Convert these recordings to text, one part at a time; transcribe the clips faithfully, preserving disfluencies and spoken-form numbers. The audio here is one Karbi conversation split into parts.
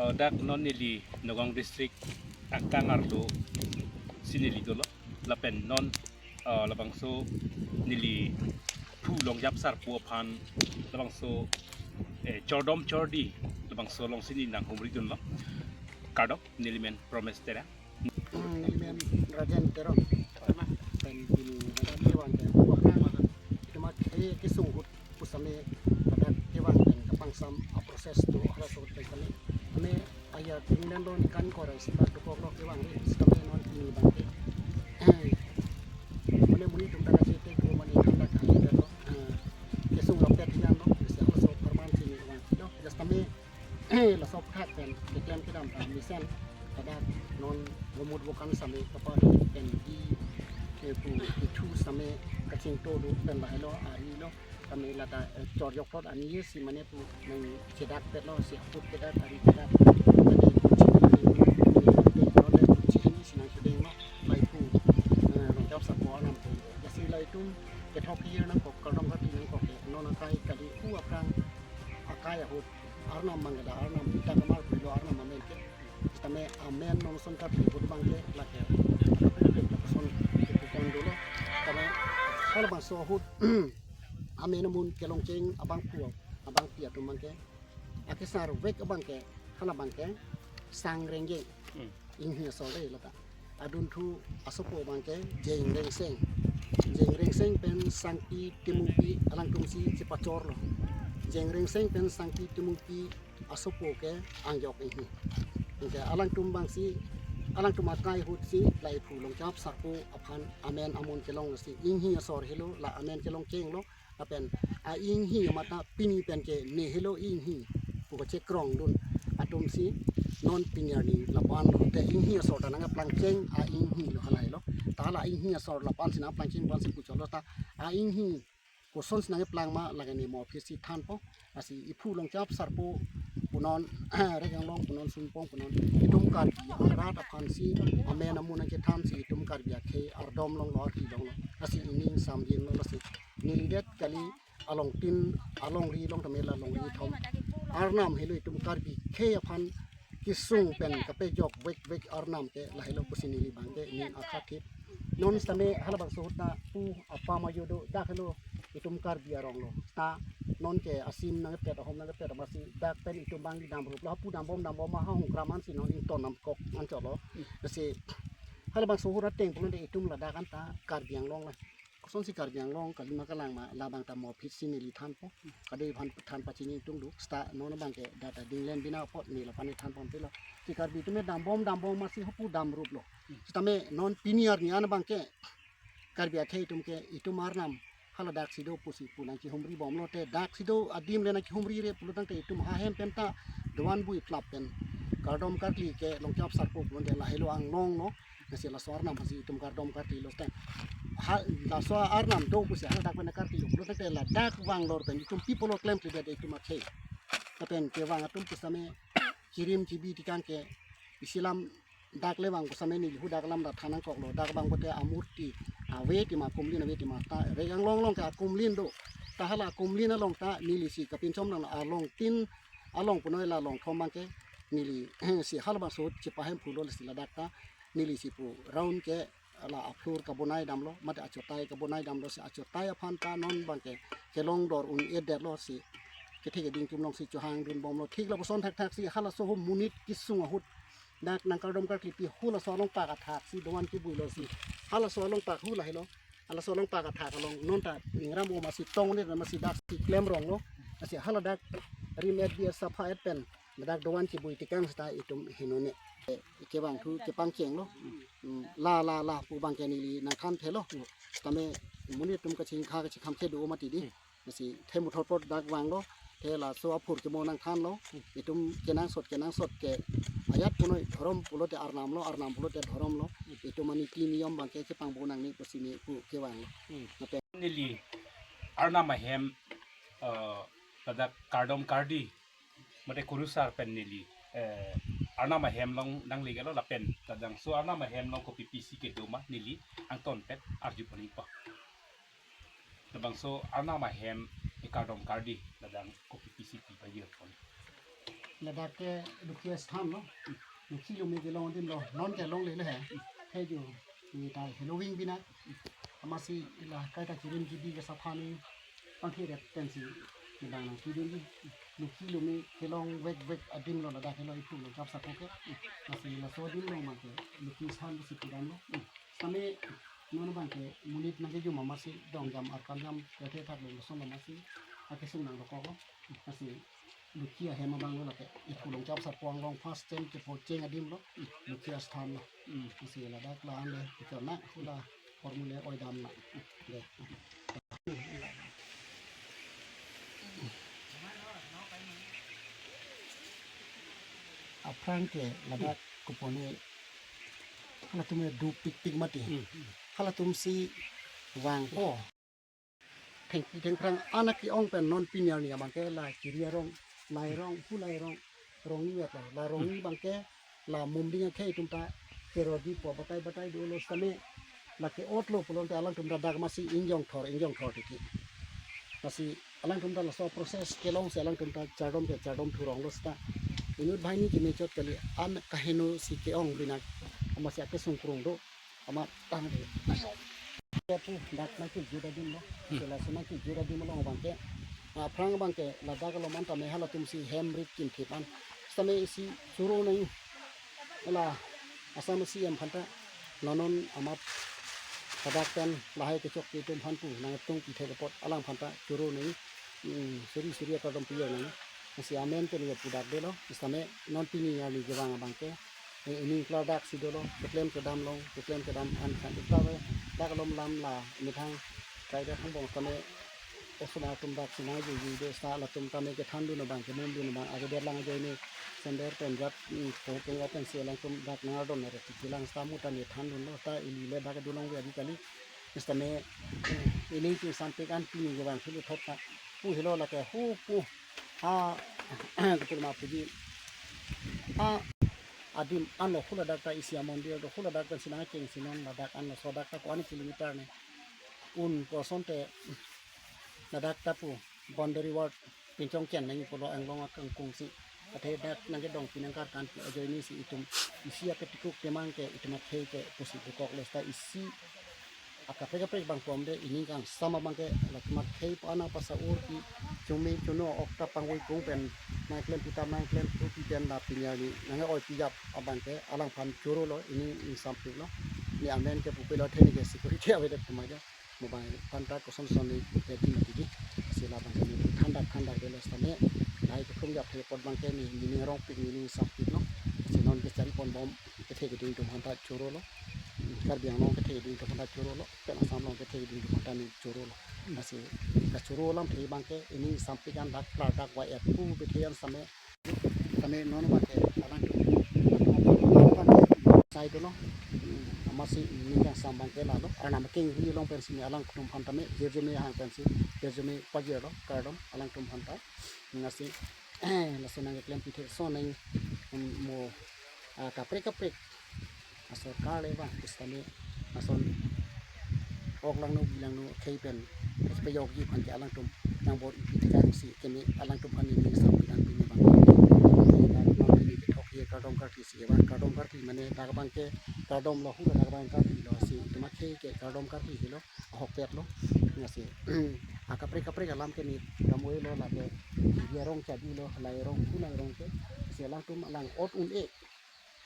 Uh, dak non neli Nagaon District angkang arlo si neli dolo. Lapen non, uh, labangso neli phu Longjap Sarpo aphan labangso, eh, chordom chordi labangso alongsi neli nanghumri dunlo. Kardom, neli men Promes Terang. Neli men Rajen Teron. Pen pini ladak kevang ke, hu aphrang, tema ke kesung ahut pusitame ladak kevang pen kapangsam a-process do halaso ahut pen kami. Kami aya tingnan don kan korai si bak dokok lo kevang ri, sitame non pini abang ke. Mane monit atum ta kachethek do, mane atum ta kachethek do. Eh, kesung lapet tingnan lo, si halaso apharman si neli vang do. Just kami laso aputhak pen keklem kedam ta mesen, ladak non gomut vokan sitame kapar pen di, eh, pu kethu sitame kachingto do pen lahelo ari lo, kami lata, eh, chorjok thot ani ye si mane pu nangchedak pet lo, si aput kedak ari kedak, mane kuchi, kuchi, kuchi, kuchi, si nangchedeng lo, lahei pu, eh, Longjap Sarpo arnam pu. Lasi lahei atum kethok kehir nangkok, kardom kati nangkok ke, non akai kali hu aphrang akai ahut arnam abang ke da arnam ita kamar pulo arnam amen ke. Sitame amen non ason karpi ahut abang ke lake. Tapi tapi lapuson kepukon dolo. Karena halabangso ahut amen amun kelongcheng abangphu abangpi atum abang ke, akesar vek abang ke, hala abang ke Sang Rengjeng. Hmm. Inghi asor de lata. Adunthu asopo abang ke Jeng Rengseng. Jeng Rengseng pen Sangpi Timungpi alangtum si chepachor lo. Jeng Rengseng pen Sangpi Timungpi asopo ke angjok inghi. Anke alangtum abang si, alangtum akai ahut si lahei phu Longjap Sarpo aphan amen amun kelong si inghi asor helo, la amen kelongcheng lo. Lapen a-inghi amat ta pini pen ke ne helo inghi pu kachekrong dun atum si non pini arni lapu-an lo te inghi asor ta nangkeplangcheng a-inghi lo halahei lo. Ta hala inghi asor lapu-an si nangplangcheng pu-an si puchot lo ta a-inghi koson si nangkeplang ma lake ne mo aphi si thanpo. Lasi iphu Longjap Sarpo punon, Rek Anglong punon, Sungpong punon, itum Karbi arat aphan si amen amun nangkethan si itum Karbi akhei ardom longlo, arki longlo. Lasi ining samjin lo, lasi neli det kali alongtin, alongri along tame la longri thom. Arnam helo itum Karbi akhei aphan kesung pen kapejok vek vek arnam ke lahelo pusi neli abang ke ning akha thip. Non sitame halabangso ahut ta pu apam ajo do, dak helo itum Karbi arong lo. Ta non ke asim nangpet, ahom nangpet, amatsi dak pen itum abang di damrup lo, hapu dambom dambom ma ha hongkram an si non ington namkok anchot lo. Lasi halabangso ahut ateng pulote itum ladak an ta Karbi Anglong lo. Kosonsi Karbi Anglong kalima kalang ma labang ta mo aphi si neli thanpo. Kadokave aphan than pachini tung do. Sita non abang ke data dinglen bina apot neli lapu-an than ponpe lo. Si Karbi atum dambom dambom amatsi hapu damrup lo. Sitame non pini arni an abang ke Karbi akhei atum ke itum arnam haladak si do pusi pu nangkehumri bom lote, dak si do adim le nangkehumri re pulo tangte itum ha hem pen ta doan bui plap pen kardom karkli ke Longjap Sarpo pulote lahelo anglong lo. Lasi laso arnam aphansi itum kardom karkli lo te. Ha, laso arnam do pusi haladak pen karkli lo pulo tangte ladak vang lor pen itum pi apotlo klemkledet itum akhei. Lapen kevang atum pusitame chirim chibi tikang ke isi alam dak le vang pusitame neli hu dak alam ta than nangkok lo, dak vang pote amurti ave tima, akumlin ave tima, ta Rek Anglong along ke akumlin do. Ta hala akumlin along ta neli si kapinchom nang alongtin along punoi la along thom abang ke neli si halabangso ahut chepahemphu lo, lasi ladak ta neli si pu round ke la a-floor kabonai damlo, mate achotai kabonai damlo, si achotai aphan ta non abang ke kelong dor un-edet lo, si kethe keding atum along si chohang dun bom lo, thik lapuson thakthak si halaso ahut monit kesung ahut dak nangkardom karklipi halaso along pak athak si doan kebui lo, si halaso along pak hu lahelo. Halaso along pak athak along non ta ingram o amatsi tong ne amatsi dak si klem rong lo. Lasi haladak rim-et bi-et sapha-et pen ladak doan kebui tikang sita itum heno ne. Eh, kevang thu kepangcheng lo. Hmm, la la la pu abang ke neli nangthan thelo. Tame monit atum kachingkha kachingkham ke do mati di. Lasi themu thotpot dak vang lo. Te laso aphur kemo nangthan lo. Itum kenangsot kenangsot ke ajat punoi dhorom pulote arnam lo, arnam pulote dhorom lo. Itum aniti niyom abang ke kepangbo nangne pusi ne pu kevang lo. Hmm. Lapen neli arnam ahem, eh, ladak kardom kardi mate kurusar pen neli, eh, arnam ahem along nangle gelo lapen labangso arnam ahem along kopi pisi kedo ma neli angton pet arju pon-ikpo. Labangso arnam ahem ekardom kardi ladak kopi pisi pi pajir pon. Ladak ke Dukhi Asthan lo. Dukhi lo me kelong adim lo. Non kelongle lo he. He jo. Ni ta Halloween bina. Amatsi la kaita kirim kidi ke saphani. Pangkhe ret pensi. Ni bang nang kidun di. Dukhi lo me kelong vek vek adim lo ladak ke lo ipu lo kap sapo ke. Amatsi laso adim lo ma ke. Dukhi Asthan si pudam lo. Sami non abang ke monit nang kejum amatsi dong jam arkam jam kethe thak lo lason amatsi. Akesung nang dokok lo. Amatsi Dukhi ahem abang lo lake. Ipu long chap sapo anglong first time ke po cheng adim lo. Dukhi Asthan lo. Hmm. Amatsi ladak la an le. Ikan na hula formula oi dam na. De. Aphrang ke ladak kopone halatum do pikpik mati. Hmm. Halatum si vangpo. Thengpi thengphrang anak ke-ong pen non pini arni abang ke la kiri arong, lai rong, hulai rong, rongni vet lo. La rongni abang ke la mumding akhei atum ta kerodi po batai batai dolo sitame la ke-ot lo pulote alangtum ta dak amatsi ingjong thor, ingjong thor tiki. Amatsi alangtum ta laso process kelong si alangtum ta chardom ke chardom thurong lo sita. Inut banghini keme chot kali an kaheno si ke-ong binak amatsi akesung krung do. Amat tang de. Ayo. Ya pu dak nang kejut adim lo. Hmm. Sila suna kejut adim lo abang ke. Aphrang abang ke ladak lo man tame halatum si hem rit kimthip an. Sitame isi choro nang. Ala Assam C M aphan ta. Non non amat ladak pen lahai kechok ke atum aphan pu nangtungpi thek apot alangphan ta choro nang. Hmm, suri suri akardom pi nang. Amatsi amen pen ya pudak de lo. Sitame non pini arni kevang abang ke. Eh, ining klardak si dolo, keklem kedam long, keklem kedam an khan ita ve, dak lom lam la, methang, kai dak hangbong tame, osomar atum dak si nangjuju do sita latum tame kethandun abang, kemumdun abang, ave det lang ajoine, sender pen jat, hmm, po pen jat pen si alangtum dak nangardom nare, kilang sita mu tame thandun lo, ta ili le dak dun long ve adi kali, sitame, eh, ining kingsampik an pini kevang thulu thot ta, pu helo lake hu pu, ha, ketur ma puji, ha, adim anlo huladak ta isi amondir do huladak pen si nangkeng si non ladak anlo sodak ta ko-an kilometer ne. Un kosonte ladak ta pu boundary wall pinchong ken nang pulo anglong akangkung si. Athe dak nangkedongpi nangkarkan pu ajoine si itum isi aketikuk temang ke itum akhei ke pusi bukok lo sita isi akaprek kaprek abang pom de ining kangsam abang ke latum akhei pu ana pasa ur pi chumi chuno ok ta pangvoi kung pen nangklem pi tam nangklem pu pi pen la pini arni nang-oi pi jap abang ke alangphan choro lo ining ingsampik lo ni amen ke pupe lo theni ke security avedet tumai do mobile panta koson son ni ke di mati di sila abang ke ni thandak thandak de lo sitame lai ke khum jap the pot abang ke ni ni rongpik ni ingsampik lo si non ke chari pon bom kethe keding atum aphan ta choro lo. Karbi Anglong kethe keding atum aphan ta choro lo. Pen Assam along kethe keding atum aphan ta ni choro lo. Amatsi kachoro alamthe abang ke ining sampik an dak klardak va-et pu bethe an sitame sitame non abang ke alangtum sai dolo. Amatsi ining kangsam abang ke lalo. Arnam kengri along pen si ni alangtum aphan tame jirjume hang pen si jirjume pajir lo kardom alangtum aphan ta. Amatsi laso nangkeklem pi thek son nang mo, ah, kaprek kaprek asorkar le vang sitame ason ok langno bi langno khei pen pejok ji aphan ke alangtum nangbor ipi thekang si keme alangtum aphan ni ning sampik an pini abang. Dak non pini kethok ye kardom karkli si abang kardom karkli mane dak abang ke kardom lo hula dak abang karkli lo si itum akhei ke kardom karkli helo ahokpet lo. Amatsi akaprek kaprek alam ke ni damoi lo lake dia rong chadi lo lai rong pu lai rong ke si alangtum alang ot un-e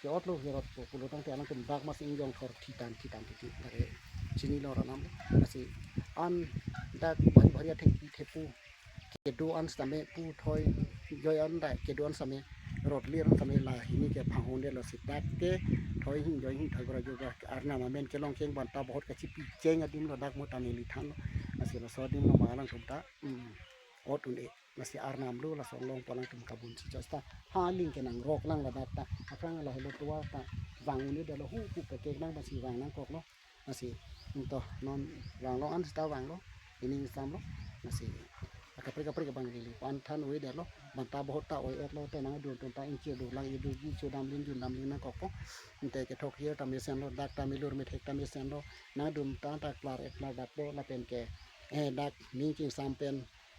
ke-ot lo kerot po pulo tangte alangtum dak amatsi ingjong thor thitan thitan titi lake chini lo ranam lo. Amatsi an dak bhari bhari athengpi thepu kedo an sitame pu thoi joi an dak kedo an sitame rot lir an sitame la hini ke phanghon de lo si dak ke thoi hing joi hing thoi bra jo bra arnam amen kelong keng ban ta bahut kachipi cheng adim lo dak mo ta neli than lo. Amatsi laso adim lo ma alangtum ta, hmm, ot un-e. Amatsi arnam lo laso along pu alangtum kabun si chot ta. Ha aling ke nangrok lang ladak ta. Aphrang lahelo tovar ta. Vang un-e de lo hu pu pekek nang amatsi vang nangkok lo. Amatsi to non vang lo an sita vang lo. Ining sam lo. Amatsi akaprek kaprek abang lili. Pan than un-e de lo. Ban ta bahut ta oi-et lo te nangdun atum ta ingkir do lang idu ji chodam lin jun dam lin nangkok po. Ante kethok hir ta mesen lo dak ta milur methek ta mesen lo. Nangdun ta ta klar-et klardak po lapen ke, eh, dak ning kingsam pen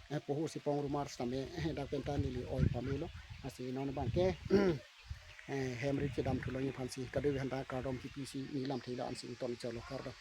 eh, pohu si pong rumar sitame, eh, dak pen ta neli oi pame lo. Si non abang ke eh, hem rit kedam thu longji aphan si kadokave aphanta kardom kipi si neli lamthe la-an si ington chalo, kardom.